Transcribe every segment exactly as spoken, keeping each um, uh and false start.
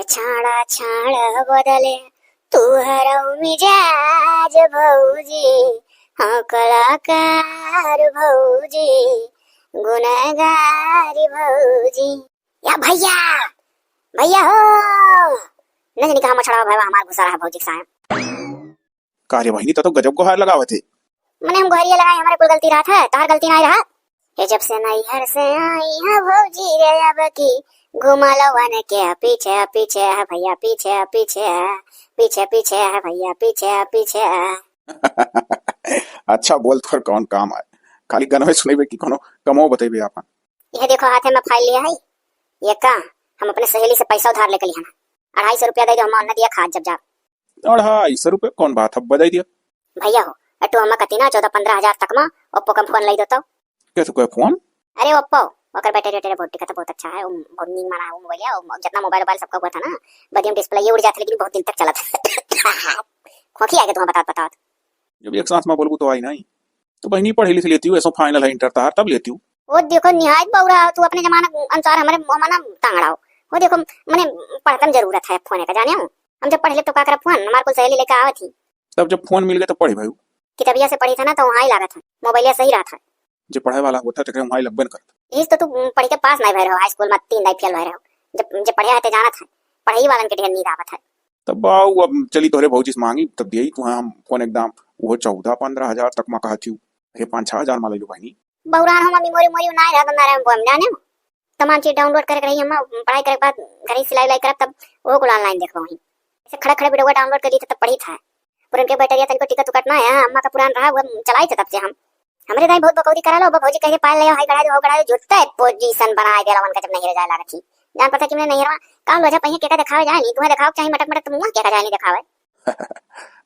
छाड़ा छाड़ा बदले तुहरा मिजाज भौजी, हाँ कलाकार भौजी, गुनहगारी भौजी। या भैया, भैया हो, न जानी कहाँ मछड़वा भैया हमार घुसा रहा भौजी के साथ। का रे बहिनी, त तो गजब गोहार लगावत है। मने हम गोहरिया लगाए, हमारे कुल गलती रहत है, तहार गलती नाहीं रहत। ये जब से नैहर से आई है भौजी रे, अब की घुमलवन के पीछे पीछे है भैया, पीछे पीछे है, पीछे पीछे है भैया, पीछे पीछे है। अच्छा बोल, तोर कौन काम है? खाली गनवे सुनेबे कि कोनो कमो बतेबे आपन? यह देखो हाथे में फाइल लिया है, ये का हम अपने सहेली से पैसा उधार लेके लिया ना, अढ़ाई सौ रुपया दे दो, हम अन्ना दिया खात जब जाब। अढ़ाई सौ रुपया कौन बात है, बजाई दिया। भैया हो, अटू अम्मा कती ना चौदह पन्द्रह हजार तक मा ओप्पो का फोन लाई देतो। कैसे कोई फोन? अरे ओप्पो, ओकर बैटरी वैटरी बहुत टिकत है, बहुत अच्छा है, वो बहुत नीक माना है वो मोबाइल है, वो जितना मोबाइल वोबाइल सबका हुआ था ना, बदियम डिस्प्ले ये उड़ जाता लेकिन बहुत दिन तक चला था। खोखी आगे तुम्हें बतात बतात। जब एक सांस में बोलबू तो आई नहीं। तो बहिनी पढ़ी लिख लेती हूँ, ऐसो फाइनल है इंटर तहार, तब लेती हूँ। वो देखो निहायत बौरा हो तू, अपने जमाना अनुसार हमारे माना तांगड़ा हो। वो देखो मने पढ़तन जरूरत है फोन का, जाने हो? हम जब पढ़ ले तो का करब फोन, हमार कुल सहेली लेके आवत ही। तब जब फोन मिल गए तो पढ़ी भाई। किताबिया से पढ़ी था ना तो वहाँ ही लागत है, मोबाइलिया सही रहत है। जे पढ़े वाला होता तेकरे वहाँ ही लगबे न करत। इस तो तू पढ़ के पास नहीं भय रहो, हाई स्कूल में तीन दाई फेल भय रहो। जब जे पढ़े है ते जानत है, पढ़ाई वालन के ढेर नींद आवत है। तब बाऊ अब चली तोहरे भौजी से मांगी, तब दियई तुहा हम फोन एकदम, वो चौदह पन्द्रह हजार तक मा कहत हिउ। अरे पाँच छह हजार मा ले लो बहिनी। बौरान हो मम्मी मोरी मोरी नाय रहत ना रे, हम जाने हो। तमाम चीज डाउनलोड करे के रही, हम पढ़ाई करे के बाद घरे सिलाई उलाई करब तब वो कुल ऑनलाइन देखबो ही। ऐसे खड़े खड़े वीडियो डाउनलोड कर ली तब पढ़ी था। पुरन के बैटरिया तनिको टिकट उकट ना है, अम्मा का पुरान रहा वो चलाई थे तब से हम। हमरे दाई बहुत बकौती करा लो, अब भौजी कहे पायल ले हाय गड़ा दे, हो गड़ा दे, जुटता है पोजीशन बनाए देला उनका जब नैहर जाए लागत ही। जान पड़ता कि मैं नैहर काम लोझा पहिए केका देखावे जाए नहीं, तुम्हें देखावे चाहिए मटक मटक तुम क्या जाए नहीं देखावे।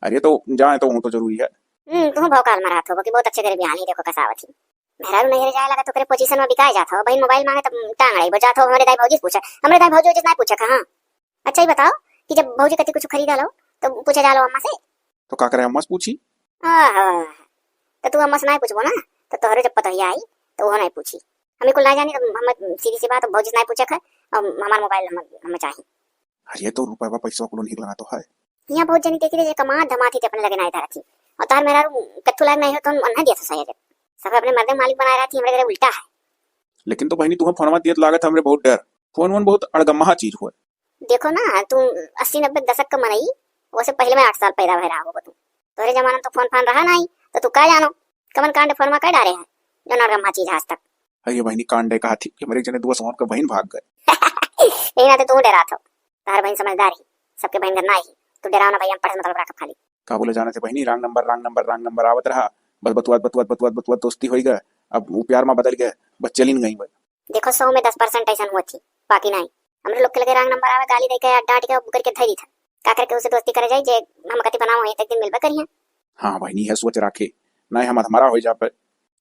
अरे तो जाए तो हूँ तो जरूरी है। हम्म, तुम भौकाल में रहत हो कि बहुत अच्छे करे बिहान ही देखो कसावत ही। मेहरारू नैहर जाए लगा तो करे पोजीशन में बिकाए जात हो, बहन मोबाइल मांगे तब टांग अड़ाई बजात हो, हमरे दाई भौजी से पूछे, हमरे दाई भौजी वौजी से नहीं पूछे कहाँ। अच्छा, ये बताओ कि जब भौजी कति कुछ खरीदा लो, तो पूछे जालो अम्मा से? तो का करे, अम्मा से पूछी? आहा, तो तू अम्मा से नहीं पूछबो ना, तो तोहरे जब पतोहिया आई, तो वो नहीं पूछी। हमें कुल नहीं जानी, तो हम सीधी सी बात, भौजी से नहीं पूछे खाए, और हमार मोबाइल हम, हमें चाहिए। अरे, तो रुपया पैसा कुल निकलना तो है। यहाँ बहुत जनी देखी थे, जे कमात धमात ही ते अपने लगे नहीं धरत ही। और तार मेहरारू कत्थू लायक नहीं हो, तो हम नहीं दिया था सही है। सब अपने मर्दे मालिक बनाए रहती, हमरे घरे उल्टा है। लेकिन तो बहिनी, तुम्हें फोनवा दियत लागत हमरे बहुत डर। फोन वोन बहुत अड़गम्हा चीज हुए। देखो ना, तू अस्सी नब्बे के दशक का मनई, वैसे पहले में आठ साल पैदा भय रहा होगा तू। तोहरे जमाना में तो फोन फान रहा नहीं, तो तू का जानो, कमन कांड फोन में कर डारे हैं, जो नरगम्हा चीज आज तक। अरे बहिनी, कांड है कहा थी कि हमरे एक जने दोस्त वहाँ का बहन भाग गए। यही ना तो तू डरा था, तार बहन समझदार ही, सबके बहन घर ना ही। तू डराओ ना भैया, हम पढ़े मतलब रखब खाली। का बोले जाने थे बहिनी, रॉन्ग नंबर, रॉन्ग नंबर, रॉन्ग नंबर आवत रहा, बस बतुआत, बतुआत, बतुआत, बतुआत दोस्ती होई गए, अब वो प्यार में बदल गए, बस चलिन गई बस। देखो, सौ में दस परसेंट ऐसा हुआ थी, बाकी नहीं। हमरे लोग के लगे रॉन्ग नंबर आवे, गाली दे के, डांट के, करके धरी था। का करके उसे दोस्ती करे जाए, जे हम कति बनाओ, एक दिन मिलबे करिए। हाँ बहिनी, है सोच राखे, नहीं हम हमारा हो जा पे,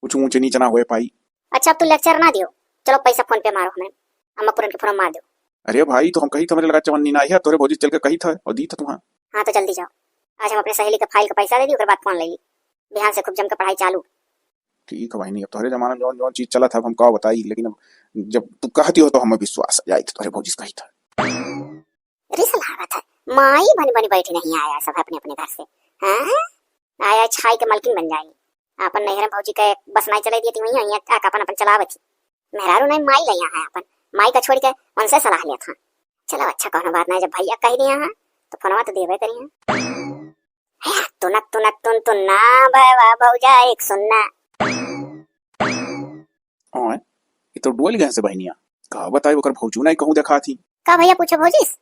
कुछ ऊंच नीच ना हो पाई। अच्छा, अब तू लेक्चर ना दियो, चलो पैसा फोन पे मारो हमें, अम्मा पुरन के फोन मार दो। अरे भाई, तो हम कही तो हमरे लगा चवन्नी ना है, तोरे भौजी चल के कही था और दी था तुहाँ। हाँ, तो जल्दी जाओ, आज हम अपने सहेली के फाइल का पैसा दे दी, ओकर बाद फोन ले ली, बिहान से खूब जम के पढ़ाई चालू। ठीक है बहिनी, अब तोहरे जमाना में जौन जौन चीज चलत है, अब हम का बताई, लेकिन अब जब तू कहती हो तो हमें विश्वास आ जाए, तो तोहरे भौजी से कही था। रिस लागत है, माई बन बन बैठी नहीं आया सब अपने अपने घर से। हाँ, आया छाई के मलकिन बन जाई। आपन नैहर में भौजी के बस नहीं चले दिए थी, वहीं यहाँ आके अपन अपन चलावत थी। मेहरारू नहीं, माई ले यहाँ है अपन, माई का छोड़ के उनसे सलाह लेत हाँ। चलो अच्छा, कोनो बात नहीं, जब भैया कह दिया है तो फोनवा तो देवे करिए। हे, तुनक, तुनक, तुन, तुन ना, भैया, भौजा, एक सुनना। ओए, ये तो डोल गए से बहनिया। का बताई, ओकर भौजू नहीं कहूँ देखा थी। का भैया पूछो भौजी से?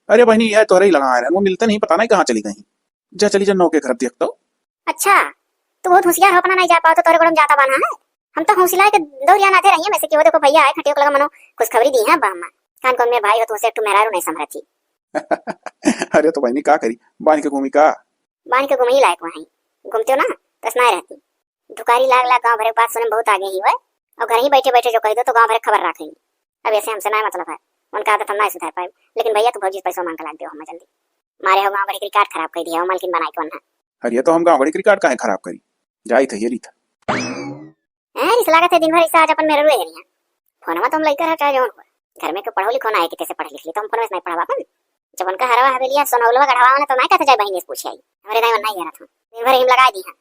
अरे बहनी, ये तोहरे ही लगा आ रहे हैं, वो मिलते नहीं, पता नहीं कहाँ चली गई। जा चली जा, नौ के घर देख तो। अच्छा, तू बहुत होशियार हो, अपना नहीं जा पाओ तो तोरे गोड़ में जाता बाना है। हम तो हौसला के दौरिया नाते रहिए, में से कि वो देखो भैया आए, खटियो को लगा मनो खुशखबरी दी है अब्बा अम्मा। कान कौन में भाई हो, तुमसे एक ठो मेहरारू नहीं संभरती। अरे तो बहनी का करी, बांध के घूमी का? बांध के घूमे ही लायक वहीं घूमते हो ना, तस ना रहती। धुकारी लाग लाग गाँव भरे के बात सुने में बहुत आगे ही हुए, और घर ही बैठे बैठे जो कह दो तो गाँव भरे खबर रखेंगे। अब ऐसे हमसे ना मतलब है, उनका आदत हम ना सुधार पाए, लेकिन भैया तू भौजी से पैसा मांग के लाग दो हमें जल्दी। मारे हो गाँव भरे के रिकॉर्ड खराब कर दिया हो, मालकिन बनाए के वरना। अरे तो हम गाँव भरे के रिकॉर्ड काहे खराब करी? जाई थे, ये रीत। हैं, इस लागत है दिन भर ऐसा आज अपन मेरे रुए हरिया। फोनवा तो हम लइका रहा चाहे जौन हो। घर में के पढ़ो लिखो ना है, किते से पढ़ लिख ली, तो हम फोनवा से नहीं पढ़ावा अपन। उनका हरवा हवेलिया सोनौलवा गढ़वा वाला तो नाहीं कहत जाए बहिनी से पूछे आई। हमरे दाई मन नाहीं जानत हूँ। दिन भर हिम लगाए दी हैं।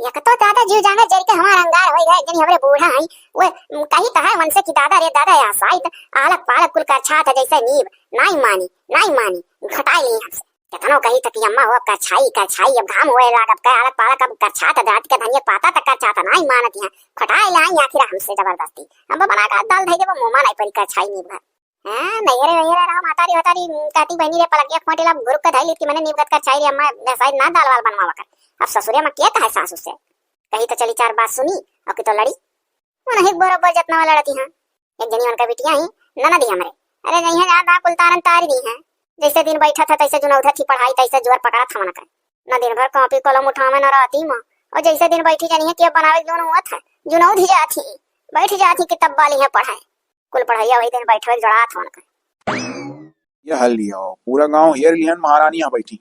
एक तो दादा जीव जाना जर के हमार अंगार होई गए, जनी हमरे बूढ़ा हैं, वो, उम, कही तो है उनसे कि दादा रे दादा, या साइत आलक पालक कुल करछात है जैसे नीब, नाहीं मानी, नाहीं मानी, घटाई ली हमसे। केतनो कही त कि अम्मा हो, अब करछाई, करछाई, अब घाम होए लाग, अब का आलक पालक, अब करछात, रात के धनिया पाता तक करछात, नाहीं मानत हैं। खटाए लाई आखिर हमसे जबरदस्ती। अब बना का दाल धई देबो, मुँह मा नाहीं परी करछाई नीब भर। हाँ, नैहरे वैहरे रहो, महतारी वहतारी कहती बहिनी रे पलकिया खोटी ला गुरुक के धई लीत कि मने नीब गत करछाई रे अम्मा, बेसाई ना दाल वाल बनवावा कर। अब ससुरे मा के कहे सासू से? कही तो चली चार बात सुनी, और कि तो लड़ी। मन एक बरोबर जतना वाला लड़ती हैं। एक जनी उनका बिटिया ही, ननद ही हमरे। अरे जइहे जहाँ तहाँ कुल तारन तारी दी हैं। जैसे दिन बैठत है, तैसे जुनौधत ही पढ़ाई, तैसे जोर पकड़त हमन का। न दिन भर कॉपी कलम उठावे, न रहती माँ। और जैसे दिन बैठी जानी है, कि अब बनावे के जोन हुआ था, जुनौध ही जात ही, बैठ जात ही, किताब वाली है पढ़ाई। कुल पढ़ाई वही दिन बैठवे जोड़ात हमन का। ये हाल लिया हो, पूरा गांव हेर लिहन महारानी यहाँ बैठी।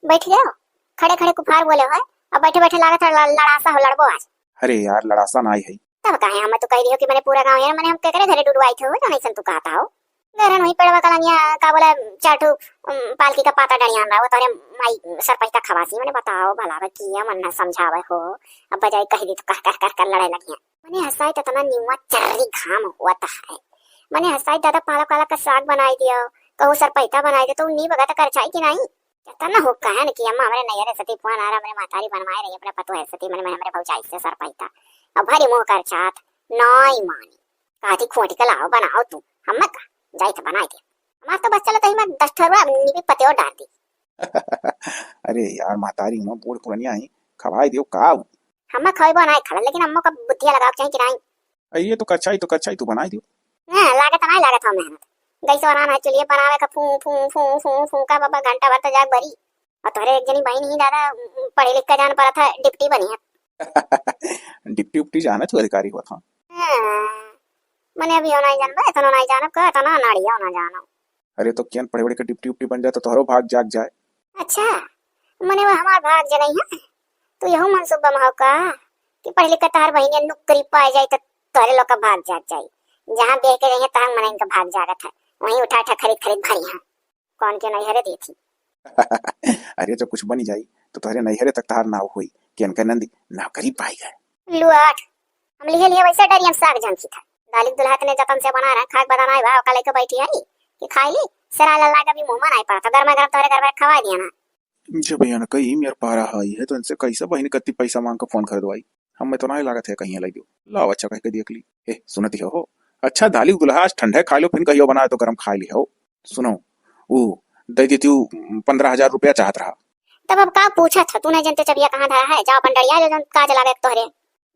बैठ गयो, खड़े खड़े कुफार बोले हो, अब बैठे बैठे लागत है ल-, लड़ासा हो, लड़बो आज। अरे यार, लड़ासा नाहीं है। तब काहे हमें तो कह दियो कि मने पूरा गांव हेर, मने हम केकरे घरे डुडुआई थे हो, जौन ऐसन तू कहता हो। गरन वही पेड़वा कलंगिया का बोले, चार ठो, उम, पालकी का पाता डंडिया हमरा, वो तोरे माई सरपैता खवासी, मने बताओ भला बा किया मन ना समझावे हो। अब बजाय कह दी तो कह कह कह कर लड़े लगिया। मने हसाई तो इतना निवा चर्री घाम हुआ तो है। मने हसाई दादा पालक वालक का साग बनाई दियो, कहूँ सरपैता बनाई दे, तो नी बगा तो करछाई कि नाहीं? इतना हो कहन कि अम्मा हमरे नैहरे सती फोन आ रहा, हमरे महतारी बनवाए रही अपने पतोह सती, मने, मने हमरे भौजाई से सरपैता। अब भरी मुँह करछात, नाहीं मानी। कहती खोटी के लाओ, बनाओ तू, हम का जाई तो बनाई दे। हमार तो बस चलत ही मैं दस ठरुआ नीबी पतेव डार दी। अरे यार, महतारी हुआ बूढ़ पुरनिया ही, खवाई दियो का? हम खवाई बनाए खा, लेकिन अम्मा का बुद्धिया लगाओ चाहे कि नाहीं? अरे ये तो करछाई, तो करछाई तू बनाई दियो। हाँ, लागत नाहीं, लागत हो मेहनत। गैस वाला ना चुलिए बनावे का फू, फू, फू, फू, फू का बाबा घंटा भर तो जाग बरी। और तोहरे एक जनी बहिन ही दादा, पढ़े लिख के जान परत है, डिप्टी बनी है। डिप्टी उप्टी जानत हो अधिकारी होत हो। हाँ, मने अभी हो नाहीं जानबे, इतना नाहीं जानब का, इतना नाड़िया हो ना जानो। अरे तो कियन पढ़े वढ़े के डिप्टी उप्टी बन जाए तो तोहरो भाग जाग जाए। अच्छा, मने वो हमार भाग जगई है, तू यहू मनसूबा में हो का कि पढ़ लिख के तोहर बहिनिया नौकरी पाए जाए तो तोहरे लोग का भाग जाग जाए। जहाँ बेह के जाइए तहाँ मनइन का भाग जागत है, वहीं उठा उठा खरीद खरीद भरी है। कौन के नैहरे देथी। अरे, जब कुछ बनी जाई, तो तोहरे नैहरे तक तहार नाव होई कि इनका नंदी नौकरी पाई गए। लुआठ, हम लिहे लिहे वैसे डरियन साग झंखी था। दालिक दुल्हा तने जतन से बना रहा, खाक बदन आए बा, ओका लेके बैठी आई कि खाई ली, सरा लल्ला का भी मुंह में नहीं पड़ा, तो गरमा गरम तोहरे घर में खवाई दिया ना। जब यन कही मेर पारा हाई है, तो इनसे कैसे बहिन कत्ती पैसा मांग के फोन खरीदवाई? हमें तो नाहीं लागत है कहीं लइयो। लाओ अच्छा कह के देख ली। ए, सुनत ही हो। अच्छा, दालिक दुल्हा आज ठंडे खा लो, फिर कहियो बनाए तो गरम खा ली हो। सुनो, ऊ दे देती हूँ, पन्द्रह हजार रुपया चाहत रहा। तब अब का पूछत ह? तू नहीं जानते चबिया कहाँ धरा है? जाओ अपन डरिया जो जन काज लागे तोहरे।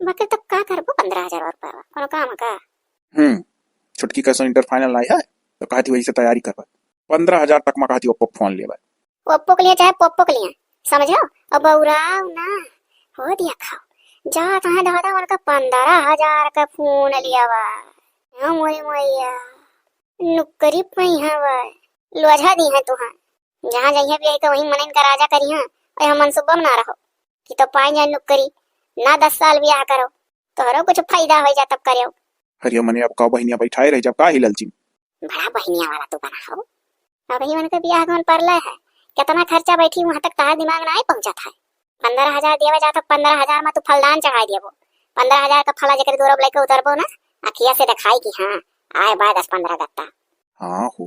बाकी तब का करबो पन्द्रह हजार रुपया? कोनो काम है का? हम्म, छोटकी कैसो इंटर फाइनल आई है, तो कहती वही से तैयारी करबा। पन्द्रह हजार तक में कहती ओप्पो फोन लेबा। ओप्पो के लिए चाहे पोप्पो के लिए, समझो? और बौराव ना, हो दिया खाओ। जा तहाँ दादा उनका पन्द्रह हजार का फोन लिया बा। हाँ मोरे मैया, नुकरी पई हवा, लोझा दी है तुहाँ। जहाँ जइहे भी आई तो वहीं मनइन का राजा करी हाँ, और हम मनसूबा में ना रहो कि तो पाई जाए नुकरी, ना दस साल ब्याह करो, तोहरो कुछ फायदा हो जा तब करो। अरे मने अब का बहिनिया बैठाए रह जब का हिलल चिम। बड़ा बहिनिया वाला तू बना हो। अबही उनके बियाह गौन परले है, कितना खर्चा बैठी वहां तक तहार दिमाग ना पहुंचत है। पन्द्रह हजार दिया जाए तो पन्द्रह हजार में तू फलदान चढ़ाई दियबो। पन्द्रह हजार का फला जेकर दूर लेके उतरबो ना, अखिया से दिखाई कि हाँ, आए बा दस पन्द्रह गत्ता। हाँ हो,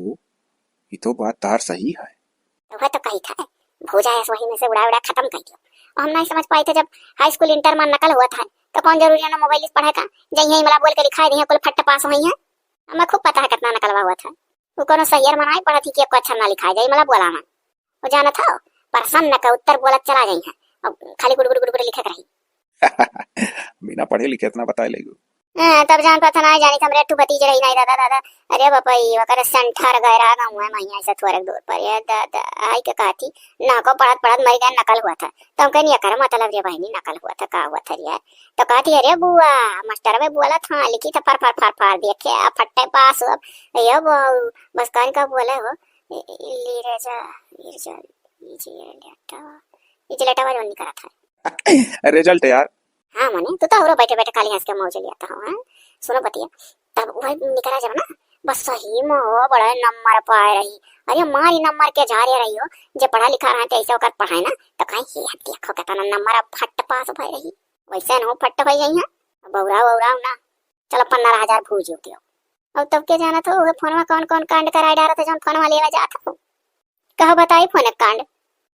ये तो बात तार सही है। तो वह तो कही था, भूजा है वही में से उड़ा उड़ा खत्म कर दियो। और हम नहीं समझ पाए थे जब हाई स्कूल इंटर में नकल हुआ था, तो कौन जरूरी है ना मोबाइल से पढ़े का, जइहे इमला बोल के लिखाई दिए कुल फट पास हुई है। हमें खूब पता है कितना नकलवा हुआ था। वो कोनो सहियर मनाई पढ़त ही कि एको अक्षर ना लिखाए जाई, मतलब बोला मन। वो जानत हो, प्रश्न का उत्तर बोलत चला जाई है। अब खाली गुड़ गुड़ गुड़ गुड़ लिखे के रही। बिना पढ़े लिखे इतना बताए लेगो। हाँ, तब जान पाता ना जानी, हमरे टू भतीजे रही नहीं दादा, दादा। अरे बापा, ये वकर सेंटर गए रहा गाँव में, महिया से थोड़े दूर पर, ये दादा, आई के कहती, ना को पढ़त पढ़त मर गए, नकल हुआ था। तो हम कहनी, "एकर मतलब रे बहिनी, नकल हुआ था, का हुआ था रे?" तो कहती, "अरे बुआ, मास्टर में बोला था, लिखी था फर फर फर फर, देखे आ फट्टे पास हो।" अब ये बहू, बस कान का बोले हो, "इ-, इ-, ली रे जा, ली रे जा, ली रे लेटा, ली रे लेटा," जो नहीं करा था। रिजल्ट यार। हाँ, मने, तू तो औरो बैठे बैठे खाली हंस के मौज लिया था, हाँ? सुनो बतिया, तब वही निकला जब ना, बस सही में हो, बड़ा नंबर पाए रही। अरे मारी नंबर के झारे रही हो, जे पढ़ा लिखा रहा ते ऐसे ओकर पढ़ाई ना, तो कहीं ये देखो कितना नंबर अब फट पास भय रही। वैसे न हो फट हो जाई है, बौराव बौराव ना। चलो पन्द्रह हजार भूज दियो। और तब के जाना था वो फोन में कौन कौन कांड कराए डारा था, जौन फोन में लेवा जात हो। कहो बताई फोन कांड।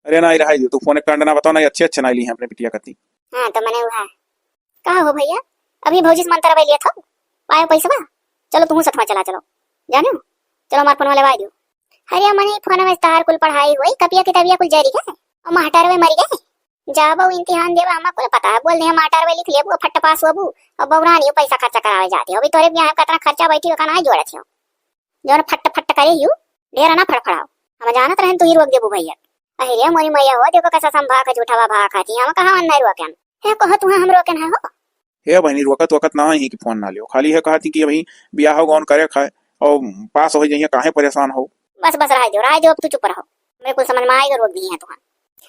अरे ना, रहा दियो, तू फोन कांड ना बताओ ना, अच्छे अच्छे ना ली हैं अपने बिटिया कती। हाँ तो मैंने वह कहा हो भैया, अभी भौजी से मंत्र लिया था, पायो पैसवा, चलो तुम सठवा चला चलो, जाने हो, चलो हमार फोन लेवा दियो। अरे मने फोन में तार कुल पढ़ाई हुई, कपिया किताबिया कुल जरी गए, और मास्टर वे मर गए। जाबो इम्तिहान देबो, हमा कुल पता है, बोल दे हम मास्टर वे लिख लेबू, फट पास होबू, और बौरानी पैसा खर्चा करावे जाते हो, अभी तोरे बियाह में कितना खर्चा बैठी हो, का ना जोड़त हो। जौन फट फट करे यू, ढेर ना फड़फड़ाओ। हम जानत रहन तू ही रोक देबू भैया। अरे रे मोरी मैया हो, देखो कैसा संभा के झूठावा भा खाती, हम कहाँ अन्ना रोकन। हे कहो तुहे हम रोकन है हो। हे बहनी, रोकत वकत ना ही कि फोन ना लियो, खाली है कहती कि अभी बियाह गौन करे खाए और पास हो जाइए, काहे परेशान हो। बस बस रह दो, रह दो, अब तू चुप रहो। मेरे कुल समझ में आएगा, रोक दी है तुहा।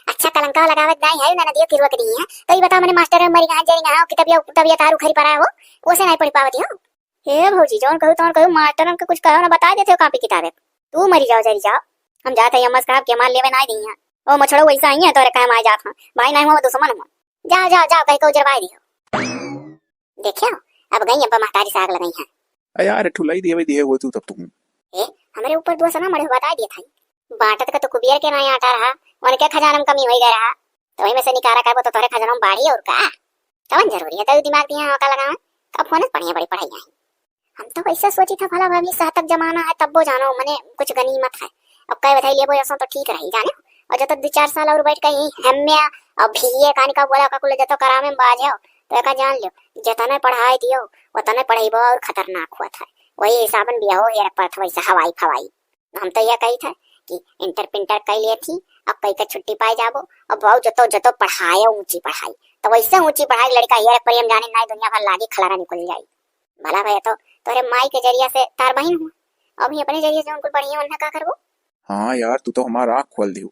अच्छा कलंका लगावत नहीं है, मैंने दियो कि रोक दी है। तो ये बता मैंने मास्टर मरी कहाँ जरी ना हो कि तबियत तबियत हारू खरी पड़ा हो, वो से नहीं पढ़ पावती हो। हे भौजी, जौन कहू तौन कहू, मास्टरन के कुछ कहो ना, बता देते हो कॉपी किताबे। तू मरी जाओ, जरी जाओ। हम जाते हैं अम्मा साहब के माल लेवे ना दी हैं। ओ मछड़ो वैसा ही है, तोरे कहे माय जात हाँ। भाई नहीं हुआ, दुश्मन हुआ। जाओ, जाओ, जाओ, कहीं को उजरवाई दियो। देखियो, अब गई अब्बा महतारी से आग लगाई है। अ यार, ठुलाई दिए, दिए हुए तू तब तू। ए, हमरे ऊपर दोष ना मड़े, बता दिए था। बांटत का तो कुबियर के ना आटा रहा, उनके खजाना में कमी हो गया रहा। तो वही में से निकारा करबो तो तोरे खजाना में बाढ़ी और का? कवन जरूरी है, तू दिमाग दिया का लगावे? कब होने पढ़िया बड़ी पढ़ाई आई। हम तो वैसे सोची था, भला भाभी सहतक जमाना है, तब वो जानो, मने कुछ गनीमत है। अब कई बधाई लेबो ऐसा तो ठीक रही, जाने? और जब तो दो चार साल और बैठ के यही हम्मे और भीए कानी का बोला का कुल जब तो करावे में बाज हो, तो एका जान लियो, जितने पढ़ाई दियो, उतने पढ़ाई और खतरनाक हुआ था। वही हिसाबन बिया हो, हेर पड़त वैसे हवाई फवाई। हम तो यह कही था कि इंटर पिंटर कई लिए थी, अब कई का छुट्टी पाए जाबो, अब बाऊ जतो जतो पढ़ाए ऊंची पढ़ाई, तो वैसे ऊंची पढ़ाई लड़का हेर प्रेम जाने नाई दुनिया भर लागी खलारा निकल जाई। भला भैया तो तोरे माई के जरिया से तार बहिन हुआ, अभी अपने जरिए से उनको बढ़िया उन्हें का करबो? हाँ यार, तू तो हमारा आँख खोल दियो।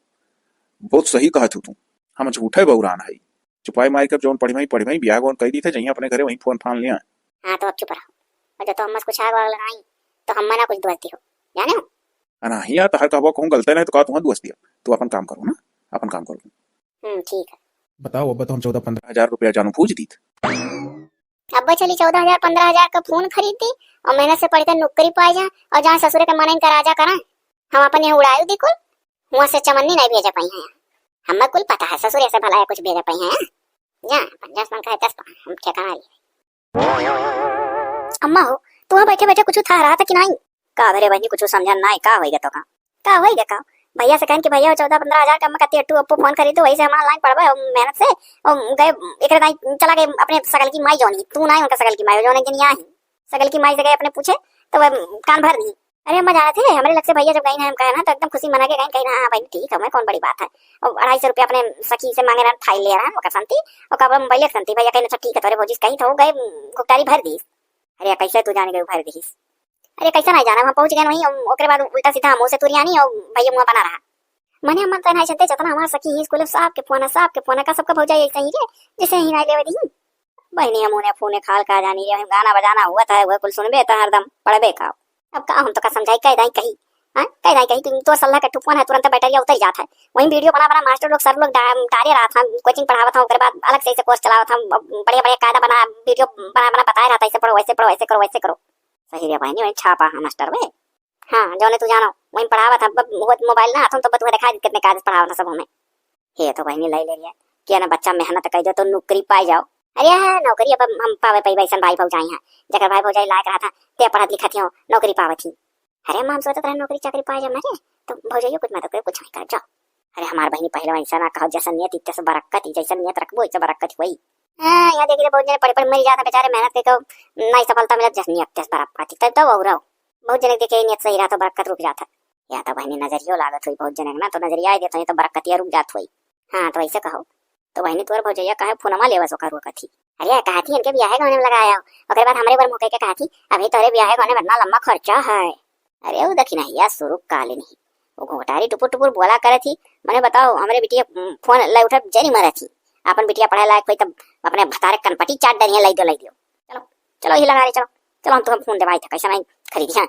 बहुत सही कहा तू, तू। हम झूठे बौरान है। चुपाई माई कर जौन पढ़ी माई, पढ़ी माई, बियाह गौन कही दी थे, जहीं अपने घरे वहीं फोन फान लिया। हाँ तो अब चुप रहो। और जब तो हम कुछ आग वाग लगाई, तो हम मना कुछ दोष दियो, जाने हो? अना ही यार, तहर कहबो कहूँ गलते नहीं तो का तुहाँ दोष दिया। तू अपन काम करो ना, अपन काम करो। हम्म, ठीक है। बताओ, अब तो हम चौदह पन्द्रह हजार रुपया जानू भूज दीत। अब चली चौदह हजार पन्द्रह हजार का फोन खरीद दी और मेहनत से पढ़ के नौकरी पाए जा और जहाँ ससुरे के मनइन का राजा करा। हम अपन यहाँ उड़ायु दी कुल, हुआ से चमन्नी नहीं भेजे पाई हैं। हमें कुल पता है ससुरे से भला है कुछ भेजे पाई हैं। जा, अपन दस मन का है दस पाए, हम ठेकाना लिए। अम्मा हो, तू बैठे बैठे कुछ था रहा था कि नहीं? का भरे बहनी, कुछ समझा नहीं, का होई गे तो का? का होई गे का? भैया से कहन कि भैया, चौदह पन्द्रह हजार का मैं कत्ती अट्टू अप्पू फोन खरीदो, वही से हम online पढ़बे, हम मेहनत से, हम गए, एकरे दाई चला गए अपने सगल की माई जौन ही, तू ना ही उनका सगल की माई हो, जौन एक जनी आई, सगल की माई से गए अपने पूछे, तो वह कान भर दी। अरे अम्मा जाना थे, हमारे लग से भैया जब गई ना, हम कहे ना, तो एकदम खुशी मना के गई, कही ना, हाँ भाई ठीक है, मैं कौन बड़ी बात है। और अढ़ाई सौ रुपया अपने सखी से मांगे रहन, थाई ले रहन, ओकर संती, और कब मोबाइल के संती, भैया कहीं अच्छा ठीक है, तोरे भौजी से कहीं तो हो गए, गुप्तारी भर दी। अरे कैसे तू जाने गए भर दी? अरे कैसे नहीं जाना, हम पहुंच गए वहीं, हम ओकरे बाद उल्टा सीधा मुंह से तुरियानी और भैया मुंह बना रहा। मने हम तो नहीं जानते, जितना हमारा सखी ही स्कूल में सबके फोन है, सबके फोन है, का सबका भौजाई ऐसे ही रे, जैसे ही नहीं लेवे दी। बहनी हम उन्हें फोन खाल का जानी रे, गाना बजाना हुआ था, वह कुल सुनबे तो हरदम पढ़बे का। अब का हम तो का समझाई, कह दाई कही, हाँ, कह दाई कही कि तो सल्ला के ठुपवन है, तुरंत बैटरिया उतर जात है। वहीं वीडियो बना बना मास्टर लोग, सर लोग डा-, डाले रहा था, कोचिंग पढ़ावत था, ओकरे बाद अलग से ऐसे कोर्स चलावत था, बढ़िया बढ़िया कायदा बना, वीडियो बना बना बताए रहा था, ऐसे पढ़ो, वैसे पढ़ो, ऐसे करो, वैसे करो। सही रे बहनी, वहीं छापा है मास्टर वे। हाँ, जौने तू जानो, वहीं पढ़ावत है, अब वो मोबाइल ना, तुम तो बतुआ दिखा कितने कायदे से पढ़ावत है सब हमें। हे तो बहनी लाई ले लिया, क्या ना बच्चा मेहनत कर दे तो नौकरी पाई जाओ। अरे हाँ, नौकरी अब हम पावे पाई, वैसन भाई भौजाई हैं, जकर भाई भौजाई लायक रहा था, ते पढ़त लिखत ही हो, नौकरी पावत ही। अरे अम्मा, हम सोचत रहे नौकरी चाकरी पाए जाए मेरे, तो भौजाइयो कुछ मदद करे, कुछ नहीं कर जाओ। अरे हमार बहनी पहले वैसा ना कहो, जैसा नियत इतने से बरकत ही, जैसा नियत रखबो इतने बरकत ही वही। हाँ, यहाँ देखिए बहुत जने पढ़े पढ़े मर जाते बेचारे, मेहनत के को नहीं सफलता मिलत, जैसा नियत तैसे बरकत ही, तब तो और बहुत जने देखे नियत सही रहा तो बरकत रुक जाता। या तो बहनी नजरियो लागत हुई बहुत जने ना, तो नजरिया आए देते तो बरकतिया रुक जात हुई। हाँ, तो ऐसे कहो। तो बहनी तोर भौजैया काहे फोनमा लेवस ओकर रोकत ही? अरे कहत ही इनके बियाहे गौने में लगाया हो, ओकरे बाद हमरे बर मुँह कह के कहत ही, अभी तोरे बियाहे गौने में इतना लंबा खर्चा है। अरे वो देखी नहीं यार, शुरू काले नहीं, वो घोटारी टुपुर टुपुर बोला करत ही। मने बताओ, हमरे बिटिया फोन लाई उठा जरी मरत ही, अपन बिटिया पढ़े लायक होई तब अपने भतारे कनपटी चाट डरिया, लाई दो, लाई दो। चलो, चलो ही लगा रहे, चलो, चलो हम तुम्हें फोन देवाई था, कैसा नहीं खरीदी है।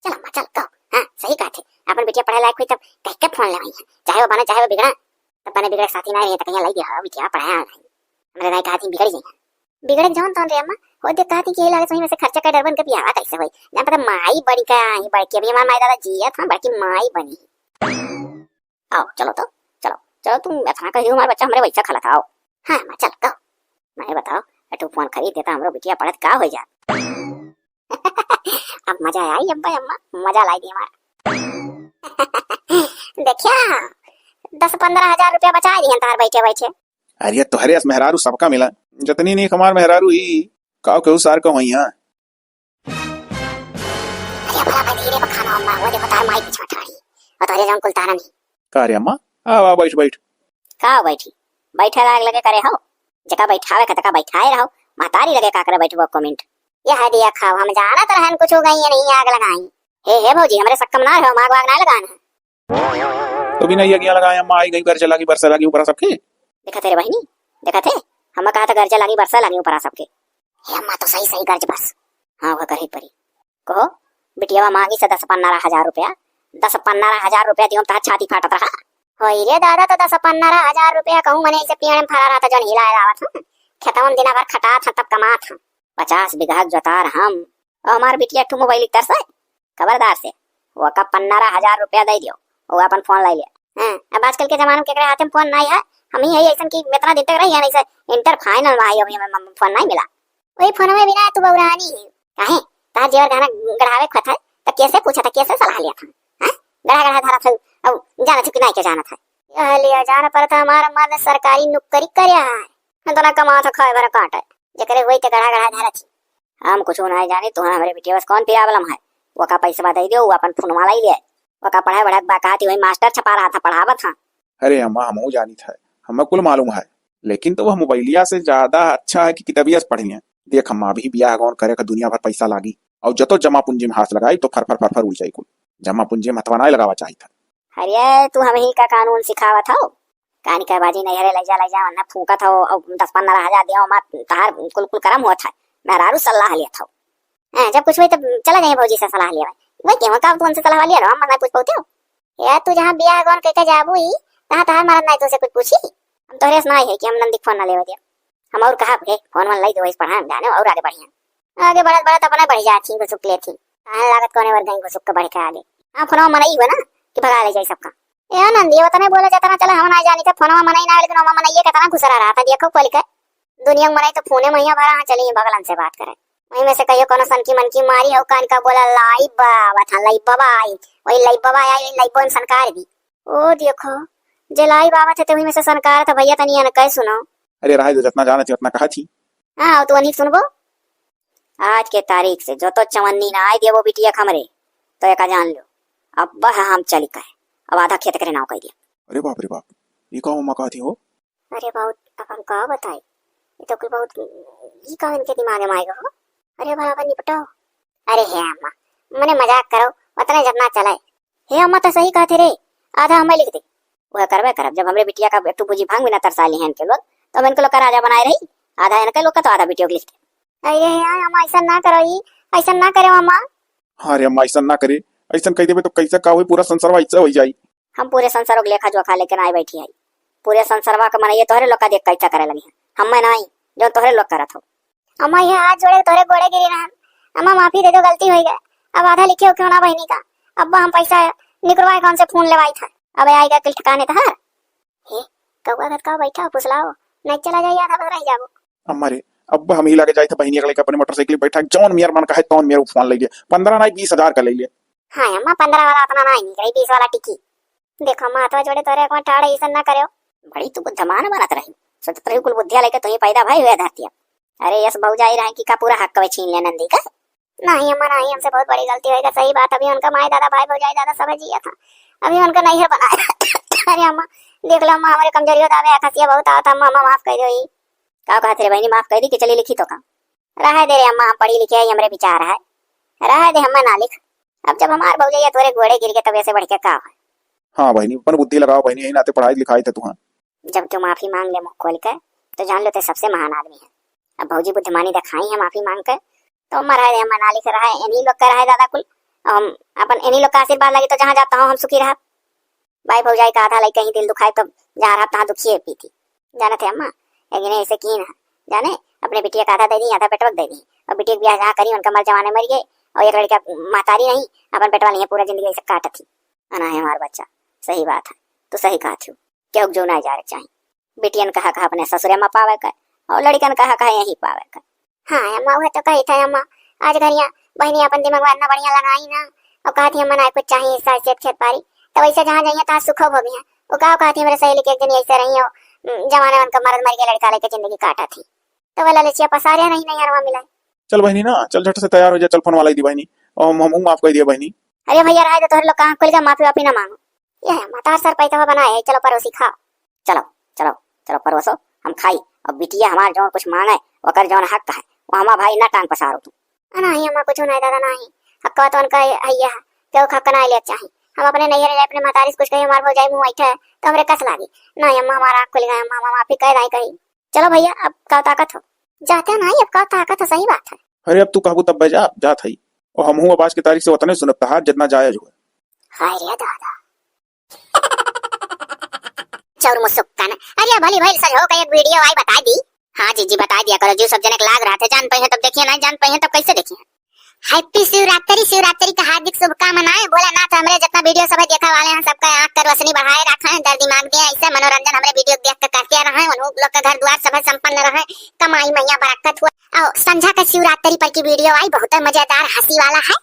चल अम्मा, चल, कहो। हाँ, सही कहत है। अपन बिटिया पढ़े लायक हुई तब कह के फोन लेवाई है। चाहे वो बने, चाहे वो बिगड़ा। तब बने बिगड़े के साथी ना रहे, तो कहिया लाई दिया, बिटिया पढ़ाया नहीं। हमरे नाई कहत ही बिगड़ जाइए। बिगड़े के जौन तौन रे अम्मा, हो दे कहत ही कि ये लागे सही में से खर्चा कर डरबन के बियाह कैसे होई। ना पता माई बड़ी का ही बड़की, अभी हमार माई दादा जियत हम बड़की माई बनी। आओ, चलो तो, चलो, चलो, तुम इतना कहियो, हमारे बच्चा हमरे वैसा खलत, आओ। हाँ, अम्मा, चल, कहो। मैं बताओ, तू फोन खरीद देता, हमरो बिटिया पढ़त का हो जात। अब मजा आई अब्बा अम्मा, मजा लाई दी हमार। देखिया, दस पन्द्रह हजार रुपया बचा दिहन तार बैठे बैठे। अरे, तोहरे अस मेहरारू सबका मिला, जतनी नीक हमार मेहरारू ही, काव केहू सार का होई, हाँ। अरे, भला भाई, धीरे बखाना अम्मा, वो देखो तार माई पीछे ठाड़ी, और तोहरे जौन कुल तारन ही। का रे अम्मा, आवा, बैठ, बैठ। का बैठी? बैठे लायक लगे करे हो? जका बैठावे का तका बैठाए रहो, महतारी लगे का करे बैठबो comment। यह दिया खाओ, हम जानत रहन कुछ हो गई है, नहीं आग लगाई। हे, हे भौजी, हमरे सक्कम ना रहो, हम आग वाग ना लगान है। तो बिना ये अगिया लगाए अम्मा आई गई, गर्जे लागी, बरसे लागी, ऊपरा सबके। देखा थे रे बहिनी, देखा थे, हम कहा था गर्जे लागी, बरसे लागी, ऊपरा सबके। हे अम्मा, तो सही सही गर्ज बस। हाँ, वह करही परी। कहो, बिटियावा मांगी से दस पन्द्रह हजार रुपया, दस पन्द्रह हजार रुपया दियो, तार छाती फाटत रहा। होई रे दादा, तो दस पन्द्रह हजार रुपया कहूँ मने ऐसे पेड़ में फरा रहा था, जौन हिलाए लावत हूँ। खेतवन दिना भर खटात हूँ, तब कमात हूँ। पचास बीघा जोतार हम, और हमार बिटिया एक ठो मोबाइल तरस है। खबरदार से, वो का पन्द्रह हजार रुपया दे दियो, वो अपन फोन ले लिया। हाँ, अब आजकल के जमाना में केकरे हाथे में फोन नहीं है, हम ही है ऐसन कि इतना दिन तक रही है, नहीं से इंटर फाइनल में आई, अभी हमें फोन नहीं मिला। वही फोन में बिना तू बौरानी है। काहे? तार जेवर गहना गढ़ावे खत है, तो कैसे पूछा था, कैसे सलाह लिया था? हाँ? गढ़ा गढ़ा धरा था, अब जाना था कि नहीं के जाना था। यह लिया जाना पर था, हमारा मर्द सरकारी नौकरी करे है। हम तो ना कमा था खाए भरा काट है। जेकरे हुई ते गढ़ा गढ़ा धरा थी। हम कुछ नहीं जानी, तुहन हमरे बिटिया बस कौन problem है? वो का पैसा दे दियो, वो अपन फोन वाला ही ले। वो का पढ़ाई बढ़त बा, कहती वही मास्टर छपा रहा था, पढ़ावत था। अरे अम्मा, हमहू जानी था, हमें कुल मालूम है, लेकिन तो वह मोबाइलिया से ज्यादा अच्छा है कि किताबिया से पढ़ लिया। देख अम्मा, अभी बियाह गौन करे का दुनिया भर पैसा लागी, और जतो जमा पूंजी में हाथ लगाई तो फर फर फर फर उड़ जाई कुल। जमा पूंजी में हथवा नहीं लगावा चाहिए था। अरे तू हम ही का कानून सिखावत हो? कानी का बाजी नहीं हरे, ले जा, ले जा, वरना फूंकत हो, और दस पन्द्रह हजार दियो, मार तहार कुल कुल करम होत है। मेहरारू सलाह लेत हो। हाँ, जब कुछ होई तब चला जाए भौजी से सलाह लेवे। वही के का तू उनसे सलाह लिया रहो, हम नहीं पूछ पाते हो। यार तू जहाँ बियाह गौन कह के जाबू ही, तहाँ तहार मरद नहीं तुझसे कुछ पूछी। हम तोहरे से नहीं है कि हम नंदी फोन ना लेवे दिया। हम और कहा, "हे, फोन वोन लाई दो, इस पढ़ाई में जाने और आगे बढ़िया।" आगे बढ़त बढ़त अपने बढ़ जात ही, घुसुक लेत ही। काहे लागत कोने वर गई घुसुक के बढ़ के आगे। हाँ, फोनवा मनई हुआ ना कि भगा ले जाई सबका। ए नंदी, उतने बोले जतना चला, हम ना जानी थे, फोनवा मनई ना, लेकिन ओमा मनई ये कितना घुसरा रहा था, देखो खोल के। दुनिया में मनई तो फोने में ही भरा, हाँ, चली बगलन से बात करे। वही में से कहियो कोनो सनकी मनकी मारी हो, कान का बोला, "लाई बाबा था, लाई बाबा आई।" वही लाई बाबा आई, लाई बाबा में सनकार दी। ओ देखो, जे लाई बाबा थे, ते वही में से सनकार था, भैया तनी एनके सुनो। अरे रहे दे, जतना जानत ही, उतना कहत ही। हाँ, तू नहीं सुनबो। आज के तारीख से जो तो चवन्नी ना आए दिया वो बिटिया खमरे, तो एका जान लो, अब वह हम चली कहे, अब आधा खेत करे नाव कह दिया। अरे बाप रे बाप, ये का अम्मा कहत ही हो? अरे बहुत, अब हम का बताई, ये तो कुल बहुत, ये का इनके दिमाग में आएगा हो? अरे बाबा निपटाओ। अरे हे अम्मा, मने मजाक करो, उतने जब ना चले। हे अम्मा, तो सही कहते रे, आधा हमें लिख दे। वह करबे करब, जब हमरे बिटिया का एक ठो भुजी भांग भी ना तरसा ली है इनके लोग, तो हम इनके लोग का राजा बनाए रही, आधा इनके लोग का तो आधा बिटिया के लिख दे। अरे हे अम्मा, ऐसा ना करो, ई ऐसा ना करे अम्मा। हाँ रे अम्मा, ऐसा ना करे, ऐसा कह देबे तो कैसे का होई, पूरा संसारवा ऐसे हो जाई। हम पूरे संसारों के लेखा जोखा लेके ना बैठी है, पूरे संसारवा के मनइये तोहरे लोग का देख कैसा करे लगी है, हम मैं नहीं, जो तोहरे लोग करत हो। अम्मा, ये हाथ जोड़े तोहरे गोड़े गिरी रहन। अम्मा, माफी दे दो, गलती होई गए। अब आधा लिखे हो क्यों ना बहिनी का। अब हम पैसा निकलवाए कौन से फोन लेवाई था। अब आई गए कुल ठिकाने तहार। हे, कौआ गत का बैठा हो, फुसलाओ। नहीं चला जाइए, आधा बस रह जाओ। अम्मा रे, अब हम ही लगे जाए थे बहिनी अगले के अपने मोटरसाइकिल बैठा, जौन मेर मन का है तौन मेर फोन ले लिए, पन्द्रह नहीं बीस हजार का ले लिए। हाँ अम्मा, पन्द्रह वाला उतना नहीं निकले, बीस वाला टिकी। देखो, माथवा जोड़े तोरे एक ठाड़ ऐसन ना करेओ। बड़ी तू बुद्धमान बनत रही, सोचत रही कुल बुद्धिया लेके तुही पैदा भई हुए धरतिया। अरे यस भौजाई रहे कि का पूरा हक कवे छीन ले नंदी का? नहीं अम्मा नहीं, हमसे बहुत बड़ी गलती होएगा। सही बात, अभी उनका माई दादा भाई भौजाई दादा सब जिया था, अभी उनका नहीं है बनाया। अरे अम्मा, देख लो अम्मा, हमारे कमजोरी होता है, खसिया बहुत आवत अम्मा, अम्मा माफ कर दो। का कहत रे बहनी, माफ कर दी कि चली लिखी तो का? रहे दे रे अम्मा, हम पढ़ी लिखी है, ये हमरे विचार है, रहे दे, हम ना लिख। अब जब हमार भौजैया तोरे गोड़े गिर के, तब ऐसे बढ़ के का है? हाँ बहनी, अपन बुद्धि लगाओ बहनी, यही नाते पढ़ाई लिखाई थे तुहां। जब क्यों माफी मांग ले मुंह खोल के, तो जान लो ते सबसे महान आदमी है। अब भौजी बुद्धिमानी दिखाई है माफी मांग के, तो अम्मा रहे दे, अम्मा ना लिख रहा है, इन्हीं लोग का रहे दादा कुल। हम अपन इन्हीं लोग का आशीर्वाद लगी तो जहाँ जात तहाँ हम सुखी रहब। भाई भौजाई का आधा लइका ही दिल दुखाए तो जहाँ रहब तहाँ दुखिए पीती। जानत है अम्मा, एक दिन ऐसे की ना, जाने, अपने बिटिया का आधा दे दी, आधा बेटवा के दे दी, और बिटिया के ब्याह जहाँ करी उनका मर जवाने मर गए, और एक लड़का महतारी नहीं, अपन बेटवा नहीं है, पूरा जिंदगी ऐसे काटत ही। अना है हमार बच्चा, सही बात है, तू सही कहत हो। केहू के जो ना जाए के चाही। बिटियन कहा कहा अपने ससुरे में पावे के, और लड़िकन कहा कहा यहीं पावे के। हाँ अम्मा, वह तो कही था अम्मा, आज घरिया बहनी अपन दिमाग इतना बढ़िया लगाई ना, और कहा थी अम्मा ना कुछ चाहिए इस साल से खेत पारी, तो वैसे जहाँ जाइए तहाँ सुखो भोगी है। वो कहा कहा थी मेरे सहेली के एक दिन ऐसे रही हो, जवाने उनका मर्द मर गया, लड़का लेके जिंदगी काटा थी, तो वह ललचिया पसारे नहीं नहीं हरवा मिला। चल बहनी ना, चल झट से तैयार हो जा, चल फोन वाला ही दी बहनी, और हम, हम माफ कर दिया बहनी। अरे भैया रहा दे, तोहरे लोग कहाँ खुल गया, माफी वाफी ना मांगो। ये है, मतार सर पैसा बनाए है, चलो परोसी खाओ। चलो, चलो, चलो परोसो, हम खाई। अब बिटिया हमार जौन कुछ मांगे, ओकर जौन हक है, वो हमार भाई ना टांग पसारो तू। आ, नहीं अम्मा, कुछ नहीं दादा, नहीं। हक तो उनका है, है, है। केहू के हक ना ले चाही। हम अपने नैहर जाए, अपने महतारी से कुछ कही, हमार भौजाई मुंह बैठे है, तो हमरे कस लागी। नहीं अम्मा, हमारा आँख खुल गया अम्मा, हम आप ही कह दाई कही। चलो भैया, अब का ताकत हो? जाते नहीं, अब का ताकत हो, सही बात है। अरे अब तू कहबू तब बे जा, जात हई। और हमहू अब आज की तारीख से उतने सुनब तहार जितना जायज हुआ। हाय रे दादा। चौर मुसुक्कन। अरे भली भइल सजो का एक वीडियो आई बता दी। हाँ जीजी बता दिया करो, जो सब जने के लाग रहा थे, जान पाई है तब देखिए, नहीं जान पाई है तब कैसे देखिए? हैप्पी शिवरात्रि, शिवरात्रि का हार्दिक शुभकामनाएं। भोलेनाथ हमरे जितना वीडियो सब है देखा वाले हैं, सबका आँख का रोशनी बढ़ाए रखा है, दर दिमाग दिए ऐसे मनोरंजन हमरे वीडियो देख के करते रहे, उन लोग का घर द्वार सब है संपन्न रहे, कमाई मैया बरकत हुआ। और संझा का शिवरात्रि पर की वीडियो आई, बहुत मजेदार हंसी वाला है।